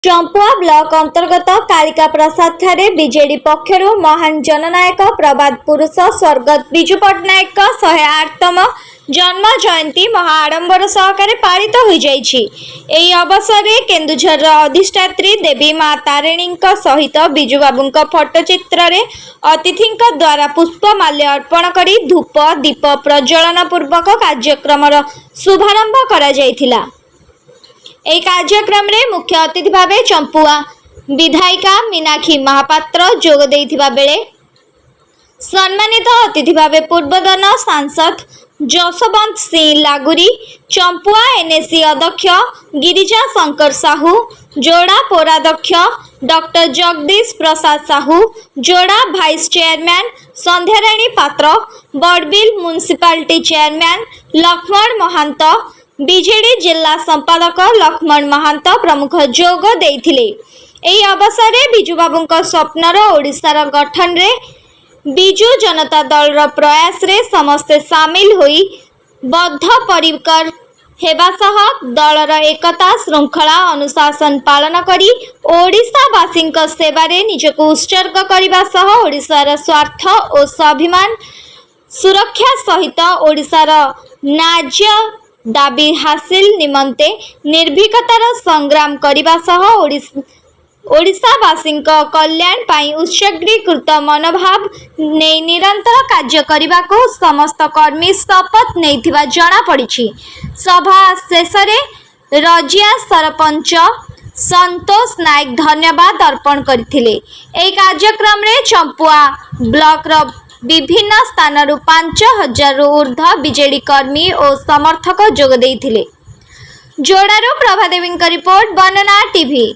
Champua block ଅନ୍ତର୍ଗତ Kalika ପ୍ରସାଦଠାରେ BJD ପକ୍ଷରୁ ମହାନ ଜନନାୟକ ପ୍ରବାଦ ପୁରୁଷ ସ୍ୱର୍ଗତ ବିଜୁ ପଟ୍ଟନାୟକଙ୍କ 108ତମ ଜନ୍ମ ଜୟନ୍ତୀ ମହା ଆଡମ୍ବର ସହକାରେ ପାଳିତ ହୋଇଯାଇଛି। ଏହି ଅବସରରେ କେନ୍ଦୁଝରର ଅଧିଷ୍ଠାତ୍ରୀ ଦେବୀ ମା ତାରିଣୀଙ୍କ ସହିତ ବିଜୁବାବୁଙ୍କ ଫଟୋଚିତ୍ରରେ ଅତିଥିଙ୍କ ଦ୍ୱାରା ପୁଷ୍ପମାଲ୍ୟ ଅର୍ପଣ କରି ଧୂପ ଦୀପ ପ୍ରଜ୍ୱଳନ ପୂର୍ବକ କାର୍ଯ୍ୟକ୍ରମର ଶୁଭାରମ୍ଭ କରାଯାଇଥିଲା। ଏହି କାର୍ଯ୍ୟକ୍ରମରେ ମୁଖ୍ୟ ଅତିଥି ଭାବେ ଚମ୍ପୁଆ ବିଧାୟିକା ମୀନାକ୍ଷୀ ମହାପାତ୍ର ଯୋଗ ଦେଇଥିବା ବେଳେ ସମ୍ମାନିତ ଅତିଥି ଭାବେ ପୂର୍ବତନ ସାଂସଦ ଯଶବନ୍ତ ସିଂ ଲାଗୁରୀ, ଚମ୍ପୁଆ ଏନ୍ଏସି ଅଧ୍ୟକ୍ଷ ଗିରିଜା ଶଙ୍କର ସାହୁ, ଯୋଡ଼ା ପୌରାଧ୍ୟକ୍ଷ doctor Jagadish Prasad Sahu, Joda vice chairman Sandhyarani Patra, Barbil municipality chairman Laxman Mahanta, BJD ଜିଲ୍ଲା ସମ୍ପାଦକ ଲକ୍ଷ୍ମଣ ମହାନ୍ତ ପ୍ରମୁଖ ଯୋଗ ଦେଇଥିଲେ। ଏହି ଅବସରରେ ବିଜୁବାବୁଙ୍କ ସ୍ୱପ୍ନର ଓଡ଼ିଶାର ଗଠନରେ ବିଜୁ ଜନତା ଦଳର ପ୍ରୟାସରେ ସମସ୍ତେ ସାମିଲ ହୋଇ ବଦ୍ଧପରିକର ହେବା ସହ ଦଳର ଏକତା, ଶୃଙ୍ଖଳା, ଅନୁଶାସନ ପାଳନ କରି ଓଡ଼ିଶାବାସୀଙ୍କ ସେବାରେ ନିଜକୁ ଉତ୍ସର୍ଗ କରିବା ସହ ଓଡ଼ିଶାର ସ୍ୱାର୍ଥ ଓ ସ୍ୱାଭିମାନ ସୁରକ୍ଷା ସହିତ ଓଡ଼ିଶାର ନ୍ୟାଯ୍ୟ ଦାବି ହାସିଲ ନିମନ୍ତେ ନିର୍ଭୀକତାର ସଂଗ୍ରାମ କରିବା ସହ ଓଡ଼ିଶାବାସୀଙ୍କ କଲ୍ୟାଣ ପାଇଁ ଉତ୍ସର୍ଗୀକୃତ ମନୋଭାବ ନେଇ ନିରନ୍ତର କାର୍ଯ୍ୟ କରିବାକୁ ସମସ୍ତ କର୍ମୀ ଶପଥ ନେଇଥିବା ଜଣାପଡ଼ିଛି। ସଭା ଶେଷରେ ରଜିଆ ସରପଞ୍ଚ ସନ୍ତୋଷ ନାୟକ ଧନ୍ୟବାଦ ଅର୍ପଣ କରିଥିଲେ। ଏହି କାର୍ଯ୍ୟକ୍ରମରେ ଚମ୍ପୁଆ ବ୍ଲକର ବିଭିନ୍ନ ସ୍ଥାନରୁ 5000ରୁ ଉର୍ଦ୍ଧ୍ୱ ବିଜେଡି କର୍ମୀ ଓ ସମର୍ଥକ ଯୋଗ ଦେଇଥିଲେ। ଯୋଡ଼ାରୁ ପ୍ରଭାଦେବୀଙ୍କ ରିପୋର୍ଟ, ବର୍ଣ୍ଣନା ଟିଭି।